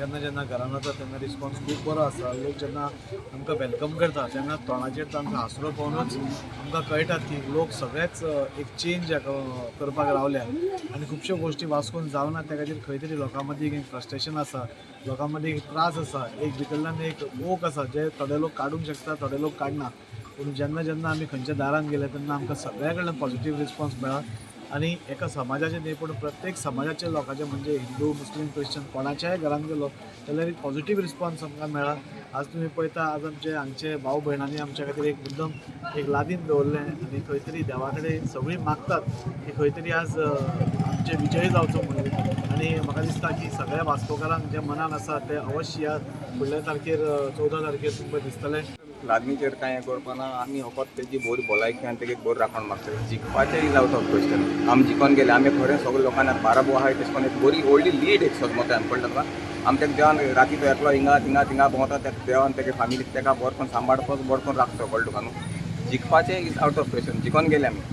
जेन्ना जेन्ना घरान वता तेन्ना रिस्पॉन्स खूब बरो आसा. लोक जेन्ना आमकां welcome करता तेन्ना तोंडाचेर तांचो हांसरो पळोवनूच आमकां कळटात की लोक सगळेच एक चेंज करपाक रावल्या आनी खुबश्यो गोश्टी वास्कोन जावना त्या खातीर खंय तरी लोकां मदीं एक फ्रस्ट्रेशन आसा, लोकां मदीं एक त्रास आसा, एक भितरल्यान एक ओक आसा जे थोडे लोक काडूंक शकता, थोडे लोक काडना. पूण जेन्ना जेन्ना आमी खंयच्या दारान गेले तेन्ना आमकां सगळ्या कडल्यान पॉझिटीव रिस्पॉन्स मेळ्ळा. आनी एका समाजाचे न्ही पूण प्रत्येक समाजाचे लोकांचे, म्हणजे हिंदू, मुस्लीम, क्रिश्चन कोणाच्याय घरान गेलो जाल्यार एक पॉझिटीव रिस्पॉन्स आमकां मेळ्ळा. आज तुमी पळयता, आज आमचे हांगचे भाव भयणांनी आमच्या खातीर एक मुद्दम एक लादीन दवरलें आनी खंय तरी देवा कडेन सगळीं मागतात की खंय तरी आज आमचे विजय जावचो म्हणून. आनी म्हाका दिसता की सगळ्या वास्कोकारांक जें मनान आसा तें अवश्य ह्या फुडल्या तारखेर 14 तारखेर तुमकां दिसतलें. लादनीचेर कांय करपाना, आमी फकत तेजी बरी भलायकी आनी तेगे बरी राखण मागता. जिखपाचें is out of question. आमी जिखोन गेले, आमी खरें सगळे लोकांक बाराबो आहाय, तशें करून एक बरी व्हडली लीड एक सोदमता आमी पडटा तुका. आमच्या देवान राती तो एकलो हिंगा थिंगा थिंगा भोंवता, तेका देवान तेगे फामिलीक तेका बरो करून सांबाळपाचो, बरो करून राखचो, कळ्ळें तुका न्हू. जिखपाचें is out of question, जिखोन गेले आमी.